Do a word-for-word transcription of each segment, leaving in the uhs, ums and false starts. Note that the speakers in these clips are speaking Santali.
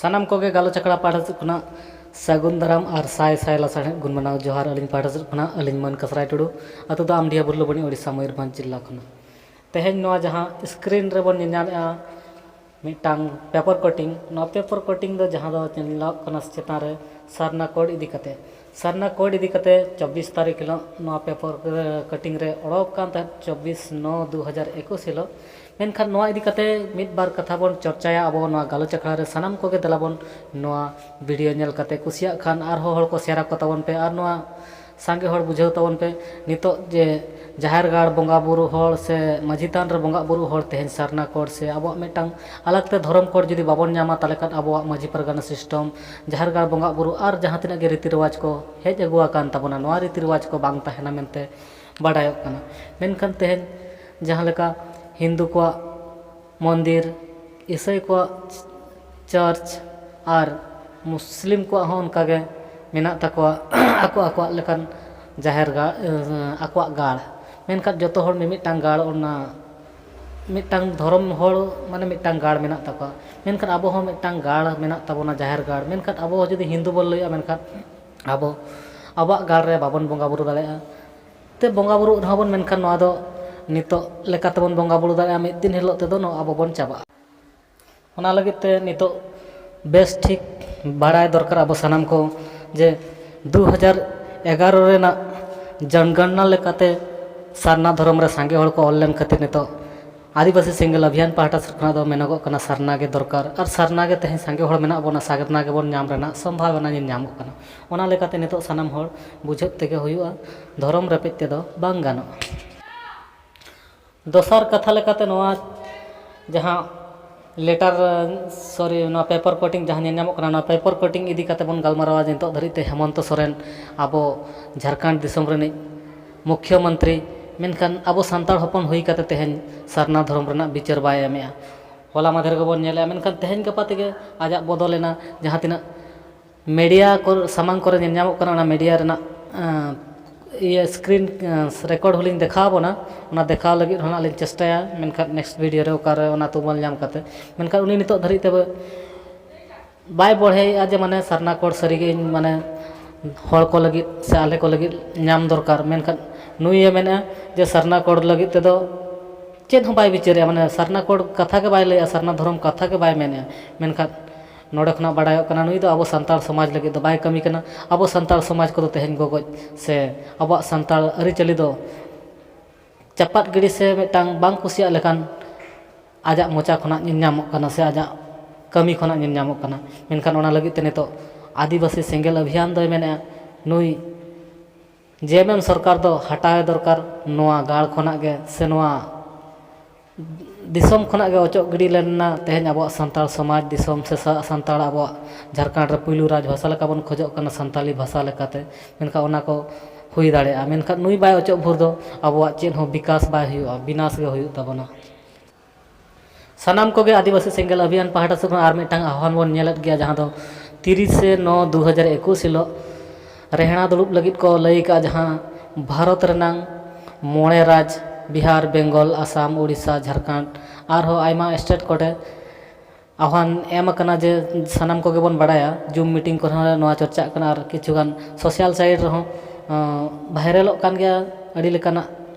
ᱥᱟᱱᱟᱢ ᱠᱚᱜᱮ ᱜᱟᱞᱚᱪ ᱟᱠᱷᱲᱟ ᱯᱟᱦᱴᱟ ᱥᱮᱫ ᱠᱷᱚᱱᱟᱜ ᱥᱟᱹᱜᱩᱱ ᱫᱟᱨᱟᱢ ᱟᱨ ᱥᱟᱭ ᱥᱟᱭ ᱞᱟᱥᱟᱲᱦᱮᱫ ᱜᱩᱱ ᱢᱟᱱᱟᱣ ᱡᱚᱦᱟᱨ᱾ ᱟᱹᱞᱤᱧ ᱯᱟᱦᱴᱟ ᱥᱮᱫ ᱠᱷᱚᱱᱟᱜ ᱟᱹᱞᱤᱧ ᱢᱟᱹᱱ ᱠᱟᱥᱨᱟᱭ ᱴᱩᱰᱩ, ᱟᱹᱛᱩ ᱫᱚ ᱟᱢᱰᱤᱦᱟ ᱵᱩᱨᱞᱩᱵᱟᱹᱱᱤ, ᱳᱰᱤᱥᱟ, ᱢᱚᱭᱩᱨᱵᱷᱚᱸᱡᱽ ᱡᱤᱞᱟ ᱠᱷᱚᱱᱟᱜ᱾ ᱛᱮᱦᱮᱧ ᱱᱚᱣᱟ ᱡᱟᱦᱟᱸ screen ᱨᱮᱵᱚᱱ ᱧᱮᱞᱧᱟᱢᱮᱫᱼᱟ ᱢᱤᱫᱴᱟᱝ paper cutting, ᱱᱚᱣᱟ paper cutting ᱫᱚ ᱡᱟᱦᱟᱸ ᱫᱚ ᱧᱮᱞᱚᱜ ᱠᱟᱱᱟ ᱪᱮᱛᱟᱱ ᱨᱮ ᱥᱟᱨᱱᱟ code ᱤᱫᱤ ᱠᱟᱛᱮ, ᱥᱟᱨᱱᱟ code ᱤᱫᱤ ᱠᱟᱛᱮ ᱪᱚᱵᱵᱤᱥ ᱛᱟᱹᱨᱤᱠᱷ ᱦᱤᱞᱳᱜ ᱱᱚᱣᱟ paper cutting ᱨᱮ ᱚᱰᱚᱠ ᱠᱟᱱ ᱛᱟᱦᱮᱸᱫ, ᱪᱚᱵᱵᱤᱥ ᱱᱚ ᱫᱩ ᱦᱟᱡᱟᱨ ᱮᱠᱩᱥ ᱦᱤᱞᱳᱜ᱾ ᱢᱮᱱᱠᱷᱟᱱ ᱱᱚᱣᱟ ᱤᱫᱤ ᱠᱟᱛᱮ ᱢᱤᱫ ᱵᱟᱨ ᱠᱟᱛᱷᱟ ᱵᱚᱱ ᱪᱚᱨᱪᱟᱭᱟ ᱟᱵᱚ ᱱᱚᱣᱟ ᱜᱟᱞᱚᱪ ᱟᱠᱷᱲᱟ ᱨᱮ᱾ ᱥᱟᱱᱟᱢ ᱠᱚᱜᱮ ᱫᱮᱞᱟ ᱵᱚᱱ ᱱᱚᱣᱟ video ᱧᱮᱞ ᱠᱟᱛᱮ ᱠᱩᱥᱤᱭᱟᱜ ᱠᱷᱟᱱ ᱟᱨᱦᱚᱸ ᱦᱚᱲ ᱠᱚ share ᱟᱠᱚ ᱛᱟᱵᱚᱱ ᱯᱮ, ᱟᱨ ᱱᱚᱣᱟ ᱥᱟᱸᱜᱮ ᱦᱚᱲ ᱵᱩᱡᱷᱟᱹᱣ ᱛᱟᱵᱚᱱ ᱯᱮ᱾ ᱱᱤᱛᱚᱜ ᱡᱮ ᱡᱟᱦᱮᱨ ᱜᱟᱲ ᱵᱚᱸᱜᱟ ᱵᱩᱨᱩ ᱦᱚᱲ ᱥᱮ ᱢᱟᱹᱡᱷᱤ ᱛᱷᱟᱱ ᱨᱮ ᱵᱚᱸᱜᱟ ᱵᱩᱨᱩ ᱦᱚᱲ ᱛᱮᱦᱮᱧ ᱥᱟᱨᱱᱟ code ᱥᱮ ᱟᱵᱚᱣᱟᱜ ᱢᱤᱫᱴᱟᱝ ᱟᱞᱟᱜᱽ ᱛᱮ ᱫᱷᱚᱨᱚᱢ code ᱡᱩᱫᱤ ᱵᱟᱵᱚᱱ ᱧᱟᱢᱟ, ᱛᱟᱦᱚᱞᱮ ᱠᱷᱟᱱ ᱟᱵᱚᱣᱟᱜ ᱢᱟᱹᱡᱷᱤ ᱯᱟᱨᱜᱟᱱᱟ system, ᱡᱟᱦᱮᱨ ᱜᱟᱲ ᱵᱚᱸᱜᱟ ᱵᱩᱨᱩ ᱟᱨ ᱡᱟᱦᱟᱸ ᱛᱤᱱᱟᱹᱜ ᱜᱮ ᱨᱤᱛᱤ ᱨᱮᱣᱟᱡᱽ ᱠᱚ ᱦᱮᱡ ᱟᱹᱜᱩ ᱟᱠᱟᱱ ᱛᱟᱵᱚᱱᱟ, ᱱᱚᱣᱟ ᱨᱤᱛᱤ ᱨᱮᱣᱟᱡᱽ ᱠᱚ ᱵᱟᱝ ᱛᱟᱦᱮᱱᱟ ᱢᱮᱱᱛᱮ ᱵᱟᱰᱟᱭᱚᱜ ᱠᱟᱱᱟ᱾ ᱢᱮᱱᱠᱷᱟᱱ ᱛᱮᱦᱮᱧ ᱡᱟᱦᱟᱸ ᱞᱮᱠᱟ ᱦᱤᱱᱫᱩ ᱠᱚᱣᱟᱜ ᱢᱚᱱᱫᱤᱨ, ᱤᱥᱟᱹᱭ ᱠᱚᱣᱟᱜ church ᱟᱨ ᱢᱩᱥᱞᱤᱢ ᱠᱚᱣᱟᱜ ᱦᱚᱸ ᱚᱱᱠᱟᱜᱮ ᱢᱮᱱᱟᱜ ᱛᱟᱠᱚᱣᱟ ᱟᱠᱚ ᱟᱠᱚᱣᱟᱜ ᱞᱮᱠᱟᱱ ᱡᱟᱦᱮᱨ ᱜᱟᱲ, ᱟᱠᱚᱣᱟᱜ ᱜᱟᱲ᱾ ᱢᱮᱱᱠᱷᱟᱱ ᱡᱚᱛᱚ ᱦᱚᱲ ᱢᱤᱢᱤᱫᱴᱟᱝ ᱜᱟᱲ, ᱚᱱᱟ ᱢᱤᱫᱴᱟᱝ ᱫᱷᱚᱨᱚᱢ ᱦᱚᱲ ᱢᱟᱱᱮ ᱢᱤᱫᱴᱟᱝ ᱜᱟᱲ ᱢᱮᱱᱟᱜ ᱛᱟᱠᱚᱣᱟ᱾ ᱢᱮᱱᱠᱷᱟᱱ ᱟᱵᱚ ᱦᱚᱸ ᱢᱤᱫᱴᱟᱝ ᱜᱟᱲ ᱢᱮᱱᱟᱜ ᱛᱟᱵᱚᱱᱟ, ᱡᱟᱦᱮᱨ ᱜᱟᱲ᱾ ᱢᱮᱱᱠᱷᱟᱱ ᱟᱵᱚ ᱡᱩᱫᱤ ᱦᱤᱱᱫᱩ ᱵᱚᱱ ᱞᱟᱹᱭᱟ, ᱢᱮᱱᱠᱷᱟᱱ ᱟᱵᱚ ᱟᱵᱚᱣᱟᱜ ᱜᱟᱲ ᱨᱮ ᱵᱟᱵᱚᱱ ᱵᱚᱸᱜᱟ ᱵᱩᱨᱩ ᱫᱟᱲᱮᱭᱟᱜᱼᱟ᱾ ᱛᱮ ᱵᱚᱸᱜᱟ ᱵᱩᱨᱩᱜ ᱨᱮᱦᱚᱸ ᱵᱚᱱ, ᱢᱮᱱᱠᱷᱟᱱ ᱱᱚᱣᱟ ᱫᱚ ᱱᱤᱛᱚᱜ ᱞᱮᱠᱟ ᱛᱮᱵᱚᱱ ᱵᱚᱸᱜᱟ ᱵᱩᱨᱩ ᱫᱟᱲᱮᱭᱟᱜᱼᱟ, ᱢᱤᱫ ᱫᱤᱱ ᱦᱤᱞᱳᱜ ᱛᱮᱫᱚ ᱱᱚᱣᱟ ᱟᱵᱚ ᱵᱚᱱ ᱪᱟᱵᱟᱜᱼᱟ᱾ ᱚᱱᱟ ᱞᱟᱹᱜᱤᱫ ᱛᱮ ᱱᱤᱛᱚᱜ ᱵᱮᱥ ᱴᱷᱤᱠ ᱵᱟᱲᱟᱭ ᱫᱚᱨᱠᱟᱨ ᱟᱵᱚ ᱥᱟᱱᱟᱢ ᱠᱚ, ᱡᱮ ᱫᱩ ᱦᱟᱡᱟᱨ ᱮᱜᱟᱨᱚ ᱨᱮᱱᱟᱜ ᱡᱚᱱᱜᱚᱬᱱᱟ ᱞᱮᱠᱟᱛᱮ ᱥᱟᱨᱱᱟ ᱫᱷᱚᱨᱚᱢ ᱨᱮ ᱥᱟᱸᱜᱮ ᱦᱚᱲ ᱠᱚ ᱚᱞ ᱞᱮᱱ ᱠᱷᱟᱹᱛᱤᱨ ᱱᱤᱛᱚᱜ ᱟᱹᱫᱤᱵᱟᱹᱥᱤ ᱥᱮᱸᱜᱮᱞ ᱚᱵᱷᱤᱭᱟᱱ ᱯᱟᱦᱴᱟ ᱥᱮᱫ ᱠᱷᱚᱱᱟᱜ ᱫᱚ ᱢᱮᱱᱚᱜᱚᱜ ᱠᱟᱱᱟ, ᱥᱟᱨᱱᱟ ᱜᱮ ᱫᱚᱨᱠᱟᱨ᱾ ᱟᱨ ᱥᱟᱨᱱᱟ ᱜᱮ ᱛᱮᱦᱮᱧ ᱥᱟᱸᱜᱮ ᱦᱚᱲ ᱢᱮᱱᱟᱜ ᱵᱚᱱᱟ, ᱥᱟᱨᱱᱟ ᱜᱮᱵᱚᱱ ᱧᱟᱢ ᱨᱮᱱᱟᱜ ᱥᱚᱢᱵᱷᱟᱵᱚᱱᱟ ᱧᱮᱞ ᱧᱟᱢᱚᱜ ᱠᱟᱱᱟ᱾ ᱚᱱᱟ ᱞᱮᱠᱟᱛᱮ ᱱᱤᱛᱚᱜ ᱥᱟᱱᱟᱢ ᱦᱚᱲ ᱵᱩᱡᱷᱟᱹᱣ ᱛᱮᱜᱮ ᱦᱩᱭᱩᱜᱼᱟ, ᱫᱷᱚᱨᱚᱢ ᱨᱮᱯᱮᱡ ᱛᱮᱫᱚ ᱵᱟᱝ ᱜᱟᱱᱚᱜᱼᱟ᱾ ᱫᱚᱥᱟᱨ ᱠᱟᱛᱷᱟ ᱞᱮᱠᱟᱛᱮ ᱱᱚᱣᱟ ᱡᱟᱦᱟᱸ letter, sorry, ᱱᱚᱣᱟ paper cutting ᱡᱟᱦᱟᱸ ᱧᱮᱞ ᱧᱟᱢᱚᱜ ᱠᱟᱱᱟ, ᱱᱚᱣᱟ paper cutting ᱤᱫᱤ ᱠᱟᱛᱮ ᱵᱚᱱ ᱜᱟᱞᱢᱟᱨᱟᱣᱟ᱾ ᱱᱤᱛᱚᱜ ᱫᱷᱟᱹᱨᱤᱡ ᱛᱮ ᱦᱮᱢᱚᱱᱛᱚ ᱥᱚᱨᱮᱱ ᱟᱵᱚ ᱡᱷᱟᱲᱠᱷᱚᱸᱰ ᱫᱤᱥᱚᱢ ᱨᱤᱱᱤᱡ ᱢᱩᱠᱷᱭᱚᱢᱚᱱᱛᱨᱤ, ᱢᱮᱱᱠᱷᱟᱱ ᱟᱵᱚ ᱥᱟᱱᱛᱟᱲ ᱦᱚᱯᱚᱱ ᱦᱩᱭ ᱠᱟᱛᱮ ᱛᱮᱦᱮᱧ ᱥᱟᱨᱱᱟ ᱫᱷᱚᱨᱚᱢ ᱨᱮᱱᱟᱜ ᱵᱤᱪᱟᱹᱨ ᱵᱟᱭ ᱮᱢᱮᱜᱼᱟ᱾ ᱦᱚᱞᱟ ᱢᱟᱫᱷᱮᱨ ᱜᱮᱵᱚᱱ ᱧᱮᱞᱮᱜᱼᱟ, ᱢᱮᱱᱠᱷᱟᱱ ᱛᱮᱦᱮᱧ ᱜᱟᱯᱟ ᱛᱮᱜᱮ ᱟᱡᱟᱜ ᱵᱚᱫᱚᱞ ᱮᱱᱟ᱾ ᱡᱟᱦᱟᱸ ᱛᱤᱱᱟᱹᱜ media ᱠᱚ ᱥᱟᱢᱟᱝ ᱠᱚᱨᱮ ᱧᱮᱞ ᱧᱟᱢᱚᱜ ᱠᱟᱱᱟ, ᱚᱱᱟ media ᱨᱮᱱᱟᱜ, ᱟᱸ, ᱤᱭᱟᱹ screen, ᱟᱸ, record ᱦᱚᱸᱞᱤᱧ ᱫᱮᱠᱷᱟᱣ ᱟᱵᱚᱱᱟ᱾ ᱚᱱᱟ ᱫᱮᱠᱷᱟᱣ ᱞᱟᱹᱜᱤᱫ ᱦᱚᱸ ᱱᱟᱜ ᱞᱤᱧ ᱪᱮᱥᱴᱟᱭᱟ, ᱢᱮᱱᱠᱷᱟᱱ next video ᱨᱮ ᱚᱠᱟᱨᱮ ᱚᱱᱟ ᱛᱩᱢᱟᱹᱞ ᱧᱟᱢ ᱠᱟᱛᱮ᱾ ᱢᱮᱱᱠᱷᱟᱱ ᱩᱱᱤ ᱱᱤᱛᱚᱜ ᱫᱷᱟᱹᱨᱤᱡ ᱛᱮ ᱵᱟᱭ ᱵᱚᱲᱦᱮᱭᱮᱫᱼᱟ ᱡᱮ ᱢᱟᱱᱮ ᱥᱟᱨᱱᱟ ᱠᱳᱰ ᱥᱟᱹᱨᱤᱜᱮ ᱤᱧ ᱢᱟᱱᱮ ᱦᱚᱲ ᱠᱚ ᱞᱟᱹᱜᱤᱫ ᱥᱮ ᱟᱞᱮ ᱠᱚ ᱞᱟᱹᱜᱤᱫ ᱧᱟᱢ ᱫᱚᱨᱠᱟᱨ, ᱢᱮᱱᱠᱷᱟᱱ ᱱᱩᱭᱮ ᱢᱮᱱᱮᱫᱼᱟ ᱡᱮ ᱥᱟᱨᱱᱟ ᱠᱳᱰ ᱞᱟᱹᱜᱤᱫ ᱛᱮᱫᱚ ᱪᱮᱫ ᱦᱚᱸ ᱵᱟᱭ ᱵᱤᱪᱟᱹᱨᱮᱜᱼᱟ, ᱢᱟᱱᱮ ᱥᱟᱨᱱᱟ ᱠᱳᱰ ᱠᱟᱛᱷᱟ ᱜᱮ ᱵᱟᱭ ᱞᱟᱹᱭᱮᱜᱼᱟ, ᱥᱟᱨᱱᱟ ᱫᱷᱚᱨᱚᱢ ᱠᱟᱛᱷᱟ ᱜᱮ ᱵᱟᱭ ᱢᱮᱱᱮᱜᱼᱟ᱾ ᱢᱮᱱᱠᱷᱟᱱ ᱱᱚᱰᱮ ᱠᱷᱚᱱᱟᱜ ᱵᱟᱰᱟᱭᱚᱜ ᱠᱟᱱᱟ ᱱᱩᱭ ᱫᱚ ᱟᱵᱚ ᱥᱟᱱᱛᱟᱲ ᱥᱚᱢᱟᱡᱽ ᱞᱟᱹᱜᱤᱫ ᱫᱚ ᱵᱟᱭ ᱠᱟᱹᱢᱤ ᱠᱟᱱᱟ᱾ ᱟᱵᱚ ᱥᱟᱱᱛᱟᱲ ᱥᱚᱢᱟᱡᱽ ᱠᱚᱫᱚ ᱛᱮᱦᱮᱧ ᱜᱚᱜᱚᱡ ᱥᱮ ᱟᱵᱚᱣᱟᱜ ᱥᱟᱱᱛᱟᱲ ᱟᱹᱨᱤᱪᱟᱹᱞᱤ ᱫᱚ ᱪᱟᱯᱟᱫ ᱜᱤᱰᱤ ᱥᱮ ᱢᱤᱫᱴᱟᱝ ᱵᱟᱝ ᱠᱩᱥᱤᱭᱟᱜ ᱞᱮᱠᱟᱱ ᱟᱡᱟᱜ ᱢᱚᱪᱟ ᱠᱷᱚᱱᱟᱜ ᱧᱮᱞ ᱧᱟᱢᱚᱜ ᱠᱟᱱᱟ ᱥᱮ ᱟᱡᱟᱜ ᱠᱟᱹᱢᱤ ᱠᱷᱚᱱᱟᱜ ᱧᱮᱞ ᱧᱟᱢᱚᱜ ᱠᱟᱱᱟ᱾ ᱢᱮᱱᱠᱷᱟᱱ ᱚᱱᱟ ᱞᱟᱹᱜᱤᱫ ᱛᱮ ᱱᱤᱛᱚᱜ ᱟᱹᱫᱤᱵᱟᱹᱥᱤ ᱥᱮᱸᱜᱮᱞ ᱚᱵᱷᱤᱭᱟᱱ ᱫᱚᱭ ᱢᱮᱱᱮᱜᱼᱟ, ᱱᱩᱭ ᱡᱮ ᱮᱢ ᱮᱢ ᱥᱚᱨᱠᱟᱨ ᱫᱚ ᱦᱟᱴᱟᱣᱮ ᱫᱚᱨᱠᱟᱨ ᱱᱚᱣᱟ ᱜᱟᱲ ᱠᱷᱚᱱᱟᱜ ᱜᱮ ᱥᱮ ᱱᱚᱣᱟ ᱫᱤᱥᱚᱢ ᱠᱷᱚᱱᱟᱜ ᱜᱮ ᱚᱪᱚᱜ ᱜᱤᱰᱤ ᱞᱮᱱᱟ᱾ ᱛᱮᱦᱮᱧ ᱟᱵᱚᱣᱟᱜ ᱥᱟᱱᱛᱟᱲ ᱥᱚᱢᱟᱡᱽ ᱫᱤᱥᱚᱢ ᱥᱮ ᱥᱟ- ᱥᱟᱱᱛᱟᱲ ᱟᱵᱚᱣᱟᱜ ᱡᱷᱟᱲᱠᱷᱚᱸᱰ ᱨᱮ ᱯᱩᱭᱞᱩ ᱨᱟᱡᱽ ᱵᱷᱟᱥᱟ ᱞᱮᱠᱟ ᱵᱚᱱ ᱠᱷᱚᱡᱚᱜ ᱠᱟᱱᱟ ᱥᱟᱱᱛᱟᱲᱤ ᱵᱷᱟᱥᱟ ᱞᱮᱠᱟᱛᱮ, ᱢᱮᱱᱠᱷᱟᱱ ᱚᱱᱟ ᱠᱚ ᱦᱩᱭ ᱫᱟᱲᱮᱭᱟᱜᱼᱟ᱾ ᱢᱮᱱᱠᱷᱟᱱ ᱱᱩᱭ ᱵᱟᱭ ᱚᱪᱚᱜ ᱵᱷᱳᱨ ᱫᱚ ᱟᱵᱚᱣᱟᱜ ᱪᱮᱫ ᱦᱚᱸ ᱵᱤᱠᱟᱥ ᱵᱟᱭ ᱦᱩᱭᱩᱜᱼᱟ, ᱵᱤᱱᱟᱥ ᱜᱮ ᱦᱩᱭᱩᱜ ᱛᱟᱵᱚᱱᱟ᱾ ᱥᱟᱱᱟᱢ ᱠᱚᱜᱮ ᱟᱹᱫᱤᱵᱟᱹᱥᱤ ᱥᱮᱸᱜᱮᱞ ᱚᱵᱷᱤᱭᱟᱱ ᱯᱟᱦᱴᱟ ᱥᱮᱫ ᱠᱷᱚᱱ ᱟᱨ ᱢᱤᱫᱴᱟᱝ ᱟᱦᱣᱟᱱ ᱵᱚᱱ ᱧᱮᱞᱮᱫ ᱜᱮᱭᱟ, ᱡᱟᱦᱟᱸ ᱫᱚ ᱛᱤᱨᱤᱥᱮ ᱱᱚ ᱫᱩ ᱦᱟᱡᱟᱨ ᱮᱠᱩᱥ ᱦᱤᱞᱳᱜ ᱨᱮᱦᱲᱟ ᱫᱩᱲᱩᱵ ᱞᱟᱹᱜᱤᱫ ᱠᱚ ᱞᱟᱹᱭ ᱟᱠᱟᱫᱼᱟ, ᱡᱟᱦᱟᱸ ᱵᱷᱟᱨᱚᱛ ᱨᱮᱱᱟᱝ ᱢᱚᱬᱮ ᱨᱟᱡᱽ, ᱵᱤᱦᱟᱨ, ᱵᱮᱝᱜᱚᱞ, ᱟᱥᱟᱢ, ᱩᱲᱤᱥᱥᱟ, ᱡᱷᱟᱲᱠᱷᱚᱸᱰ, ᱟᱨᱦᱚᱸ ᱟᱭᱢᱟ ᱥᱴᱮᱴ ᱠᱚᱨᱮ ᱟᱦᱣᱟᱱ ᱮᱢ ᱟᱠᱟᱱᱟ᱾ ᱡᱮ ᱥᱟᱱᱟᱢ ᱠᱚᱜᱮ ᱵᱚᱱ ᱵᱟᱲᱟᱭᱟ, ᱡᱩᱢ ᱢᱤᱴᱤᱝ ᱠᱚᱨᱮ ᱦᱚᱸ ᱱᱚᱣᱟ ᱪᱚᱨᱪᱟᱜ ᱠᱟᱱᱟ ᱟᱨ ᱠᱤᱪᱷᱩ ᱜᱟᱱ ᱥᱳᱥᱟᱞ ᱥᱟᱭᱤᱴ ᱨᱮᱦᱚᱸ, ᱟᱸ, ᱵᱷᱟᱭᱨᱟᱞᱚᱜ ᱠᱟᱱ ᱜᱮᱭᱟ ᱟᱹᱰᱤ ᱞᱮᱠᱟᱱᱟᱜ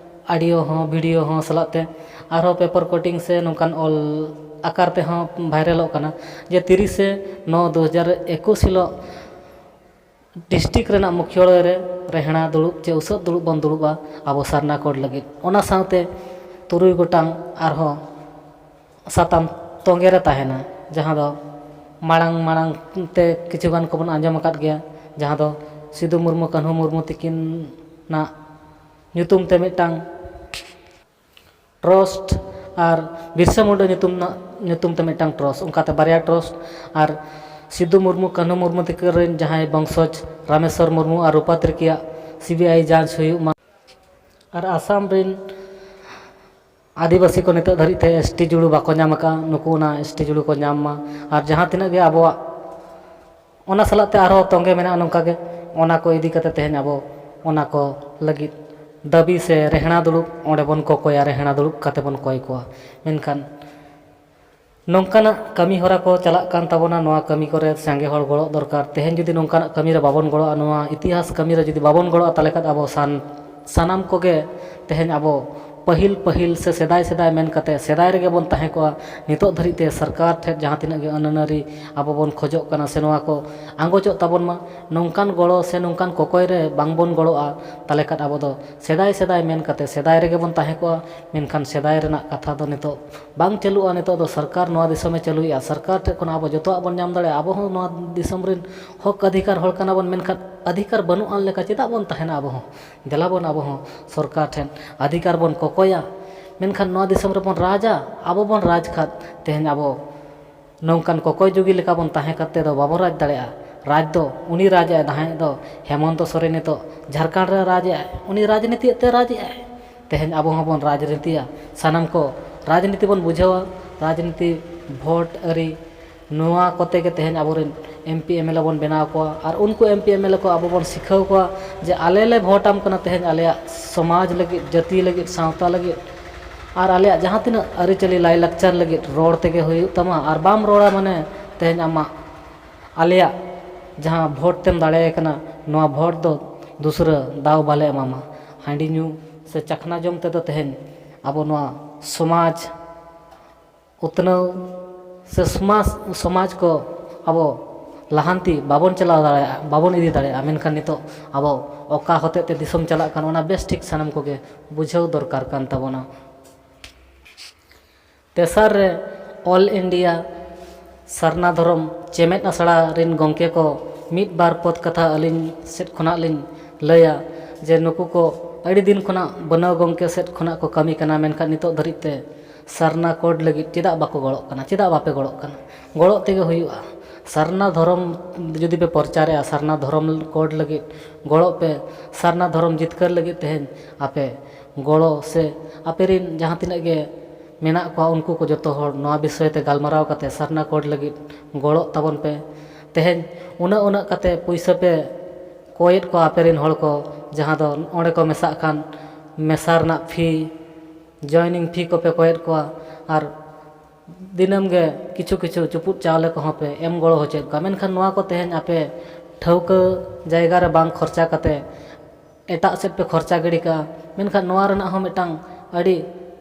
ᱚᱰᱤᱭᱳ ᱦᱚᱸ, ᱵᱷᱤᱰᱤᱭᱳ ᱦᱚᱸ ᱥᱟᱞᱟᱜ ᱛᱮ ᱟᱨᱦᱚᱸ ᱯᱮᱯᱟᱨ ᱠᱚᱴᱤᱝ ᱥᱮ ᱱᱚᱝᱠᱟᱱ ᱚᱞ ᱟᱠᱟᱨ ᱛᱮᱦᱚᱸ ᱵᱷᱟᱭᱨᱟᱞᱚᱜ ᱠᱟᱱᱟ ᱡᱮ ᱛᱤᱨᱤᱥᱮ ᱱᱚ ᱫᱩ ᱦᱟᱡᱟᱨ ᱮᱠᱩᱥ ᱦᱤᱞᱳᱜ ᱰᱤᱥᱴᱨᱤᱠᱴ ᱨᱮᱱᱟᱜ ᱢᱩᱠᱷᱭᱟᱹᱞᱚᱭ ᱨᱮ ᱨᱮᱦᱲᱟ ᱫᱩᱲᱩᱵ ᱪᱮ ᱩᱥᱟᱹᱫ ᱫᱩᱲᱩᱵ ᱵᱚᱱ ᱫᱩᱲᱩᱵᱼᱟ ᱟᱵᱚ ᱥᱟᱨᱱᱟ ᱠᱳᱰ ᱞᱟᱹᱜᱤᱫ᱾ ᱚᱱᱟ ᱥᱟᱶᱛᱮ ᱛᱩᱨᱩᱭ ᱜᱚᱴᱟᱝ ᱟᱨᱦᱚᱸ ᱥᱟᱛᱟᱢ ᱛᱚᱸᱜᱮ ᱨᱮ ᱛᱟᱦᱮᱱᱟ, ᱡᱟᱦᱟᱸ ᱫᱚ ᱢᱟᱲᱟᱝ ᱢᱟᱲᱟᱝ ᱛᱮ ᱠᱤᱪᱷᱩ ᱜᱟᱱ ᱠᱚᱵᱚᱱ ᱟᱸᱡᱚᱢ ᱟᱠᱟᱫ ᱜᱮᱭᱟ, ᱡᱟᱦᱟᱸ ᱫᱚ ᱥᱤᱫᱩ ᱢᱩᱨᱢᱩ, ᱠᱟᱹᱱᱦᱩ ᱢᱩᱨᱢᱩ ᱛᱤᱠᱤᱱᱟᱜ ᱧᱩᱛᱩᱢ ᱛᱮ ᱢᱤᱫᱴᱟᱝ ᱴᱨᱟᱥᱴ ᱟᱨ ᱵᱤᱨᱥᱟ ᱢᱩᱱᱰᱟ ᱧᱩᱛᱩᱢ ᱨᱮᱱᱟᱜ, ᱧᱩᱛᱩᱢ ᱛᱮ ᱢᱤᱫᱴᱟᱝ ᱴᱨᱟᱥᱴ, ᱚᱱᱠᱟᱛᱮ ᱵᱟᱨᱭᱟ ᱴᱨᱟᱥᱴ ᱟᱨ ᱥᱤᱫᱩ ᱢᱩᱨᱢᱩ, ᱠᱟᱹᱱᱦᱩ ᱢᱩᱨᱢᱩ ᱛᱤᱠᱤᱱ ᱨᱮᱱ ᱡᱟᱦᱟᱸᱭ ᱵᱚᱝᱥᱚᱡᱽ ᱨᱟᱢᱮᱥᱣᱚᱨ ᱢᱩᱨᱢᱩ ᱟᱨ ᱨᱩᱯᱟ ᱛᱤᱨᱠᱤᱭᱟᱜ ᱥᱤ ᱵᱤ ᱟᱭ ᱡᱟᱸᱪ ᱦᱩᱭᱩᱜ ᱢᱟ᱾ ᱟᱨ ᱟᱥᱟᱢ ᱨᱮᱱ ᱟᱹᱫᱤᱵᱟᱹᱥᱤ ᱠᱚ ᱱᱤᱛᱚᱜ ᱫᱷᱟᱹᱨᱤᱡ ᱛᱮ ᱮᱥ ᱴᱤ ᱡᱩᱲᱩ ᱵᱟᱠᱚ ᱧᱟᱢ ᱟᱠᱟᱫᱼᱟ, ᱱᱩᱠᱩ ᱚᱱᱟ ᱮᱥ ᱴᱤ ᱡᱩᱲᱩ ᱠᱚ ᱧᱟᱢ ᱢᱟ᱾ ᱟᱨ ᱡᱟᱦᱟᱸ ᱛᱤᱱᱟᱹᱜ ᱜᱮ ᱟᱵᱚᱣᱟᱜ ᱚᱱᱟ ᱥᱟᱞᱟᱜ ᱛᱮ ᱟᱨᱦᱚᱸ ᱛᱚᱸᱜᱮ ᱢᱮᱱᱟᱜᱼᱟ ᱱᱚᱝᱠᱟ ᱜᱮ, ᱚᱱᱟ ᱠᱚ ᱤᱫᱤ ᱠᱟᱛᱮ ᱛᱮᱦᱮᱧ ᱟᱵᱚ ᱚᱱᱟ ᱠᱚ ᱞᱟᱹᱜᱤᱫ ᱫᱟᱹᱵᱤ ᱥᱮ ᱨᱮᱦᱲᱟ ᱫᱩᱲᱩᱵ ᱚᱸᱰᱮ ᱵᱚᱱ ᱠᱚᱠᱚᱭᱟ, ᱨᱮᱦᱲᱟ ᱫᱩᱲᱩᱵ ᱠᱟᱛᱮ ᱵᱚᱱ ᱠᱚᱭ ᱠᱚᱣᱟ᱾ ᱢᱮᱱᱠᱷᱟᱱ ᱱᱚᱝᱠᱟᱱᱟᱜ ᱠᱟᱹᱢᱤ ᱦᱚᱨᱟ ᱠᱚ ᱪᱟᱞᱟᱜ ᱠᱟᱱ ᱛᱟᱵᱚᱱᱟ᱾ ᱱᱚᱣᱟ ᱠᱟᱹᱢᱤ ᱠᱚᱨᱮ ᱥᱟᱸᱜᱮ ᱦᱚᱲ ᱜᱚᱲᱚ ᱫᱚᱨᱠᱟᱨ᱾ ᱛᱮᱦᱮᱧ ᱡᱩᱫᱤ ᱱᱚᱝᱠᱟᱱᱟᱜ ᱠᱟᱹᱢᱤ ᱨᱮ ᱵᱟᱵᱚᱱ ᱜᱚᱲᱚᱜᱼᱟ, ᱱᱚᱣᱟ ᱤᱛᱤᱦᱟᱥ ᱠᱟᱹᱢᱤ ᱨᱮ ᱡᱩᱫᱤ ᱵᱟᱵᱚᱱ ᱜᱚᱲᱚᱜᱼᱟ, ᱛᱟᱦᱚᱞᱮ ᱠᱷᱟᱱ ᱟᱵᱚ ᱥᱟᱱ-, ᱥᱟᱱᱟᱢ ᱠᱚᱜᱮ ᱛᱮᱦᱮᱧ ᱟᱵᱚ ᱯᱟᱹᱦᱤᱞ ᱯᱟᱹᱦᱤᱞ ᱥᱮ ᱥᱮᱫᱟᱭ ᱥᱮᱫᱟᱭ ᱢᱮᱱ ᱠᱟᱛᱮ ᱥᱮᱫᱟᱭ ᱨᱮᱜᱮ ᱵᱚᱱ ᱛᱟᱦᱮᱸ ᱠᱚᱜᱼᱟ᱾ ᱱᱤᱛᱚᱜ ᱫᱷᱟᱹᱨᱤᱡ ᱛᱮ ᱥᱚᱨᱠᱟᱨ ᱴᱷᱮᱱ ᱡᱟᱦᱟᱸ ᱛᱤᱱᱟᱹᱜ ᱜᱮ ᱟᱹᱱ ᱟᱹᱱᱟᱹᱨᱤ ᱟᱵᱚ ᱵᱚᱱ ᱠᱷᱚᱡᱚᱜ ᱠᱟᱱᱟ ᱥᱮ ᱱᱚᱣᱟ ᱠᱚ ᱟᱸᱜᱚᱪᱚᱜ ᱛᱟᱵᱚᱱ ᱢᱟ, ᱱᱚᱝᱠᱟᱱ ᱜᱚᱲᱚ ᱥᱮ ᱱᱚᱝᱠᱟᱱ ᱠᱚᱠᱚᱭ ᱨᱮ ᱵᱟᱝ ᱵᱚᱱ ᱜᱚᱲᱚᱜᱼᱟ, ᱛᱟᱦᱚᱞᱮ ᱠᱷᱟᱱ ᱟᱵᱚ ᱫᱚ ᱥᱮᱫᱟᱭ ᱥᱮᱫᱟᱭ ᱢᱮᱱ ᱠᱟᱛᱮ ᱥᱮᱫᱟᱭ ᱨᱮᱜᱮ ᱵᱚᱱ ᱛᱟᱦᱮᱸ ᱠᱚᱜᱼᱟ᱾ ᱢᱮᱱᱠᱷᱟᱱ ᱥᱮᱫᱟᱭ ᱨᱮᱱᱟᱜ ᱠᱟᱛᱷᱟ ᱫᱚ ᱱᱤᱛᱚᱜ ᱵᱟᱝ ᱪᱟᱹᱞᱩᱜᱼᱟ᱾ ᱱᱤᱛᱚᱜ ᱫᱚ ᱥᱚᱨᱠᱟᱨ ᱱᱚᱣᱟ ᱫᱤᱥᱚᱢᱮ ᱪᱟᱹᱞᱩᱭᱮᱫᱼᱟ᱾ ᱥᱚᱨᱠᱟᱨ ᱴᱷᱮᱱ ᱠᱷᱚᱱ ᱟᱵᱚ ᱡᱚᱛᱚᱣᱟᱜ ᱵᱚᱱ ᱧᱟᱢ ᱫᱟᱲᱮᱭᱟᱜᱼᱟ᱾ ᱟᱵᱚ ᱦᱚᱸ ᱱᱚᱣᱟ ᱫᱤᱥᱚᱢ ᱨᱮᱱ ᱦᱚᱠ ᱚᱫᱷᱤᱠᱟᱨ ᱦᱚᱲ ᱠᱟᱱᱟ ᱵᱚᱱ, ᱢᱮᱱᱠᱷᱟᱱ ᱚᱫᱷᱤᱠᱟᱨ ᱵᱟᱹᱱᱩᱜ ᱟᱱ ᱞᱮᱠᱟ ᱪᱮᱫᱟᱜ ᱵᱚᱱ ᱛᱟᱦᱮᱱᱟ? ᱟᱵᱚ ᱦᱚᱸ ᱫᱮᱞᱟ ᱵᱚᱱ, ᱟᱵᱚ ᱦᱚᱸ ᱥᱚᱨᱠᱟᱨ ᱴᱷᱮᱱ ᱚᱫᱷᱤᱠᱟᱨ ᱵᱚᱱ ᱠᱚᱠᱚᱭᱟ᱾ ᱢᱮᱱᱠᱷᱟᱱ ᱱᱚᱣᱟ ᱫᱤᱥᱚᱢ ᱨᱮᱵᱚᱱ ᱨᱟᱡᱟ, ᱟᱵᱚ ᱵᱚᱱ ᱨᱟᱡᱽ ᱠᱷᱟᱱ ᱛᱮᱦᱮᱧ ᱟᱵᱚ ᱱᱚᱝᱠᱟᱱ ᱠᱚᱠᱚᱭ ᱡᱩᱜᱤ ᱞᱮᱠᱟ ᱵᱚᱱ ᱛᱟᱦᱮᱸ ᱠᱟᱛᱮ ᱫᱚ ᱵᱟᱵᱚᱱ ᱨᱟᱡᱽ ᱫᱟᱲᱮᱭᱟᱜᱼᱟ᱾ ᱨᱟᱡᱽ ᱫᱚ ᱩᱱᱤ ᱨᱟᱡᱽ ᱮ ᱛᱟᱦᱮᱸᱫ ᱫᱚ, ᱦᱮᱢᱚᱱᱛᱚ ᱥᱚᱨᱮᱱ ᱱᱤᱛᱚᱜ ᱡᱷᱟᱲᱠᱷᱚᱸᱰ ᱨᱮ ᱨᱟᱡᱽ ᱮᱫᱟᱭ, ᱩᱱᱤ ᱨᱟᱡᱽᱱᱤᱛᱤᱭᱮᱫ ᱛᱮ ᱨᱟᱡᱽ ᱮᱫᱟᱭ᱾ ᱛᱮᱦᱮᱧ ᱟᱵᱚ ᱦᱚᱸᱵᱚᱱ ᱨᱟᱡᱽᱱᱤᱛᱤᱭᱟ, ᱥᱟᱱᱟᱢ ᱠᱚ ᱨᱟᱡᱽᱱᱤᱛᱤ ᱵᱚᱱ ᱵᱩᱡᱷᱟᱹᱣᱟ, ᱨᱟᱡᱽᱱᱤᱛᱤ, ᱵᱷᱳᱴ, ᱟᱹᱨᱤ, ᱱᱚᱣᱟ ᱠᱚᱛᱮ ᱜᱮ ᱛᱮᱦᱮᱧ ᱟᱵᱚᱨᱮᱱ M P M L A ᱵᱚᱱ ᱵᱮᱱᱟᱣ ᱠᱚᱣᱟ᱾ ᱟᱨ ᱩᱱᱠᱩ M P M L A ᱠᱚ ᱟᱵᱚ ᱵᱚᱱ ᱥᱤᱠᱷᱟᱹᱣ ᱠᱚᱣᱟ ᱡᱮ ᱟᱞᱮ ᱞᱮ ᱵᱷᱳᱴ ᱟᱢ ᱠᱟᱱᱟ ᱛᱮᱦᱮᱧ ᱟᱞᱮᱭᱟᱜ ᱥᱚᱢᱟᱡᱽ ᱞᱟᱹᱜᱤᱫ, ᱡᱟᱹᱛᱤ ᱞᱟᱹᱜᱤᱫ, ᱥᱟᱶᱛᱟ ᱞᱟᱹᱜᱤᱫ, ᱟᱨ ᱟᱞᱮᱭᱟᱜ ᱡᱟᱦᱟᱸ ᱛᱤᱱᱟᱹᱜ ᱟᱹᱨᱤᱪᱟᱹᱞᱤ ᱞᱟᱭᱼᱞᱟᱠᱪᱟᱨ ᱞᱟᱹᱜᱤᱫ ᱨᱚᱲ ᱛᱮᱜᱮ ᱦᱩᱭᱩᱜ ᱛᱟᱢᱟ᱾ ᱟᱨ ᱵᱟᱢ ᱨᱚᱲᱟ ᱢᱟᱱᱮ ᱛᱮᱦᱮᱧ ᱟᱢᱟᱜ ᱟᱞᱮᱭᱟᱜ ᱡᱟᱦᱟᱸ ᱵᱷᱳᱴ ᱛᱮᱢ ᱫᱟᱲᱮᱭᱟᱭ ᱠᱟᱱᱟ, ᱱᱚᱣᱟ ᱵᱷᱳᱴ ᱫᱚ ᱫᱩᱥᱨᱟᱹ ᱫᱟᱣ ᱵᱟᱞᱮ ᱮᱢᱟᱢᱟ᱾ ᱦᱟᱺᱰᱤ ᱧᱩ ᱥᱮ ᱪᱟᱠᱷᱱᱟ ᱡᱚᱢ ᱛᱮᱫᱚ ᱛᱮᱦᱮᱧ ᱟᱵᱚ ᱱᱚᱣᱟ ᱥᱚᱢᱟᱡᱽ ᱩᱛᱱᱟᱹᱣ ᱥᱮ ᱥᱚᱢᱟᱡᱽ, ᱥᱚᱢᱟᱡᱽ ᱠᱚ ᱟᱵᱚ ᱞᱟᱦᱟᱱᱛᱤ ᱵᱟᱵᱚᱱ ᱪᱟᱞᱟᱣ ᱫᱟᱲᱮᱭᱟᱜᱼᱟ, ᱵᱟᱵᱚᱱ ᱤᱫᱤ ᱫᱟᱲᱮᱭᱟᱜᱼᱟ᱾ ᱢᱮᱱᱠᱷᱟᱱ ᱱᱤᱛᱚᱜ ᱟᱵᱚ ᱚᱠᱟ ᱦᱚᱛᱮᱡ ᱛᱮ ᱫᱤᱥᱚᱢ ᱪᱟᱞᱟᱜ ᱠᱟᱱ, ᱚᱱᱟ ᱵᱮᱥ ᱴᱷᱤᱠ ᱥᱟᱱᱟᱢ ᱠᱚᱜᱮ ᱵᱩᱡᱷᱟᱹᱣ ᱫᱚᱨᱠᱟᱨ ᱠᱟᱱ ᱛᱟᱵᱚᱱᱟ᱾ ᱛᱮᱥᱟᱨ ᱨᱮ, ᱚᱞ ᱤᱱᱰᱤᱭᱟ ᱥᱟᱨᱱᱟ ᱫᱷᱚᱨᱚᱢ ᱪᱮᱢᱮᱫ ᱟᱥᱲᱟ ᱨᱤᱱ ᱜᱚᱢᱠᱮ ᱠᱚ ᱢᱤᱫ ᱵᱟᱨ ᱯᱚᱫᱽ ᱠᱟᱛᱷᱟ ᱟᱹᱞᱤᱧ ᱥᱮᱫ ᱠᱷᱚᱱᱟᱜ ᱞᱤᱧ ᱞᱟᱹᱭᱟ ᱡᱮ ᱱᱩᱠᱩ ᱠᱚ ᱟᱹᱰᱤ ᱫᱤᱱ ᱠᱷᱚᱱᱟᱜ ᱵᱟᱹᱱᱟᱹᱣ ᱜᱚᱢᱠᱮ ᱥᱮᱫ ᱠᱷᱚᱱᱟᱜ ᱠᱚ ᱠᱟᱹᱢᱤ ᱠᱟᱱᱟ, ᱢᱮᱱᱠᱷᱟᱱ ᱱᱤᱛᱚᱜ ᱫᱷᱟᱹᱨᱤᱡ ᱛᱮ ᱥᱟᱨᱱᱟ ᱠᱳᱰ ᱞᱟᱹᱜᱤᱫ ᱪᱮᱫᱟᱜ ᱵᱟᱠᱚ ᱜᱚᱲᱚᱜ ᱠᱟᱱᱟ? ᱪᱮᱫᱟᱜ ᱵᱟᱯᱮ ᱜᱚᱲᱚᱜ ᱠᱟᱱᱟ? ᱜᱚᱲᱚᱜ ᱛᱮᱜᱮ ᱦᱩᱭᱩᱜᱼᱟ᱾ ᱥᱟᱨᱱᱟ ᱫᱷᱚᱨᱚᱢ ᱡᱩᱫᱤ ᱯᱮ ᱯᱨᱚᱪᱟᱨᱮᱜᱼᱟ, ᱥᱟᱨᱱᱟ ᱫᱷᱚᱨᱚᱢ ᱠᱳᱰ ᱞᱟᱹᱜᱤᱫ ᱜᱚᱲᱚᱜ ᱯᱮ᱾ ᱥᱟᱨᱱᱟ ᱫᱷᱚᱨᱚᱢ ᱡᱤᱛᱠᱟᱹᱨ ᱞᱟᱹᱜᱤᱫ ᱛᱮᱦᱮᱧ ᱟᱯᱮ ᱜᱚᱲᱚ ᱥᱮ ᱟᱯᱮ ᱨᱤᱱ ᱡᱟᱦᱟᱸ ᱛᱤᱱᱟᱹᱜ ᱜᱮ ᱢᱮᱱᱟᱜ ᱠᱚᱣᱟ, ᱩᱱᱠᱩ ᱠᱚ ᱡᱚᱛᱚ ᱦᱚᱲ ᱱᱚᱣᱟ ᱵᱤᱥᱚᱭ ᱛᱮ ᱜᱟᱞᱢᱟᱨᱟᱣ ᱠᱟᱛᱮ ᱥᱟᱨᱱᱟ ᱠᱳᱰ ᱞᱟᱹᱜᱤᱫ ᱜᱚᱲᱚᱜ ᱛᱟᱵᱚᱱ ᱯᱮ᱾ ᱛᱮᱦᱮᱧ ᱩᱱᱟᱹᱜ ᱩᱱᱟᱹᱜ ᱠᱟᱛᱮ ᱯᱩᱭᱥᱟᱹ ᱯᱮ ᱠᱚᱭᱮᱫ ᱠᱚᱣᱟ ᱟᱯᱮ ᱨᱤᱱ ᱦᱚᱲ ᱠᱚ, ᱡᱟᱦᱟᱸ ᱫᱚ ᱚᱸᱰᱮ ᱠᱚ ᱢᱮᱥᱟᱜ ᱠᱷᱟᱱ ᱢᱮᱥᱟ ᱨᱮᱱᱟᱜ ᱯᱷᱤ, ᱡᱚᱭᱮᱱᱤᱝ ᱯᱷᱤ ᱠᱚᱯᱮ ᱠᱚᱭᱮᱫ ᱠᱚᱣᱟ᱾ ᱟᱨ ᱫᱤᱱᱟᱹᱢ ᱜᱮ ᱠᱤᱪᱷᱩ ᱠᱤᱪᱷᱩ ᱪᱩᱯᱩᱫ ᱪᱟᱣᱞᱮ ᱠᱚᱦᱚᱸ ᱯᱮ ᱮᱢ ᱜᱚᱲᱚ ᱦᱚᱪᱚᱭᱮᱫ ᱠᱚᱣᱟ, ᱢᱮᱱᱠᱷᱟᱱ ᱱᱚᱣᱟ ᱠᱚ ᱛᱮᱦᱮᱧ ᱟᱯᱮ ᱴᱷᱟᱹᱣᱠᱟᱹ ᱡᱟᱭᱜᱟ ᱨᱮ ᱵᱟᱝ ᱠᱷᱚᱨᱪᱟ ᱠᱟᱛᱮ ᱮᱴᱟᱜ ᱥᱮᱫ ᱯᱮ ᱠᱷᱚᱨᱪᱟ ᱜᱤᱰᱤ ᱠᱟᱜᱼᱟ᱾ ᱢᱮᱱᱠᱷᱟᱱ ᱱᱚᱣᱟ ᱨᱮᱱᱟᱜ ᱦᱚᱸ ᱢᱤᱫᱴᱟᱝ ᱟᱹᱰᱤ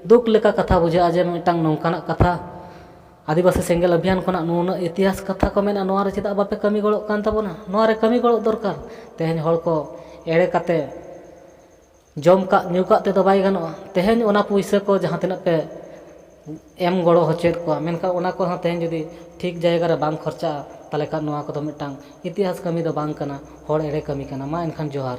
ᱫᱩᱠ ᱞᱮᱠᱟ ᱠᱟᱛᱷᱟ ᱵᱩᱡᱷᱟᱹᱜᱼᱟ ᱡᱮ ᱢᱤᱫᱴᱟᱝ ᱱᱚᱝᱠᱟᱱᱟᱜ ᱠᱟᱛᱷᱟ, ᱟᱹᱫᱤᱵᱟᱹᱥᱤ ᱥᱮᱸᱜᱮᱞ ᱚᱵᱷᱤᱭᱟᱱ ᱠᱷᱚᱱᱟᱜ ᱱᱩᱱᱟᱹᱜ ᱤᱛᱤᱦᱟᱥ ᱠᱟᱛᱷᱟ ᱠᱚ ᱢᱮᱱᱟᱜᱼᱟ, ᱱᱚᱣᱟ ᱨᱮ ᱪᱮᱫᱟᱜ ᱵᱟᱯᱮ ᱠᱟᱹᱢᱤ ᱜᱚᱲᱚᱜ ᱠᱟᱱ ᱛᱟᱵᱚᱱᱟ? ᱱᱚᱣᱟ ᱨᱮ ᱠᱟᱹᱢᱤ ᱜᱚᱲᱚᱜ ᱫᱚᱨᱠᱟᱨ᱾ ᱛᱮᱦᱮᱧ ᱦᱚᱲ ᱠᱚ ᱮᱲᱮ ᱠᱟᱛᱮ ᱡᱚᱢ ᱠᱟᱜ ᱧᱩ ᱠᱟᱜ ᱛᱮᱫᱚ ᱵᱟᱭ ᱜᱟᱱᱚᱜᱼᱟ᱾ ᱛᱮᱦᱮᱧ ᱚᱱᱟ ᱯᱩᱭᱥᱟᱹ ᱠᱚ ᱡᱟᱦᱟᱸ ᱛᱤᱱᱟᱹᱜ ᱯᱮ ᱮᱢ ᱜᱚᱲᱚ ᱦᱚᱪᱚᱭᱮᱫ ᱠᱚᱣᱟ, ᱢᱮᱱᱠᱷᱟᱱ ᱚᱱᱟ ᱠᱚᱦᱚᱸ ᱛᱮᱦᱮᱧ ᱡᱩᱫᱤ ᱴᱷᱤᱠ ᱡᱟᱭᱜᱟ ᱨᱮ ᱵᱟᱝ ᱠᱷᱚᱨᱪᱟᱜᱼᱟ, ᱛᱟᱦᱚᱞᱮ ᱠᱷᱟᱱ ᱱᱚᱣᱟ ᱠᱚᱫᱚ ᱢᱤᱫᱴᱟᱝ ᱤᱛᱤᱦᱟᱥ ᱠᱟᱹᱢᱤ ᱫᱚ ᱵᱟᱝ ᱠᱟᱱᱟ, ᱦᱚᱲ ᱮᱲᱮ ᱠᱟᱹᱢᱤ ᱠᱟᱱᱟ᱾ ᱢᱟ ᱮᱱᱠᱷᱟᱱ ᱡᱚᱦᱟᱨ᱾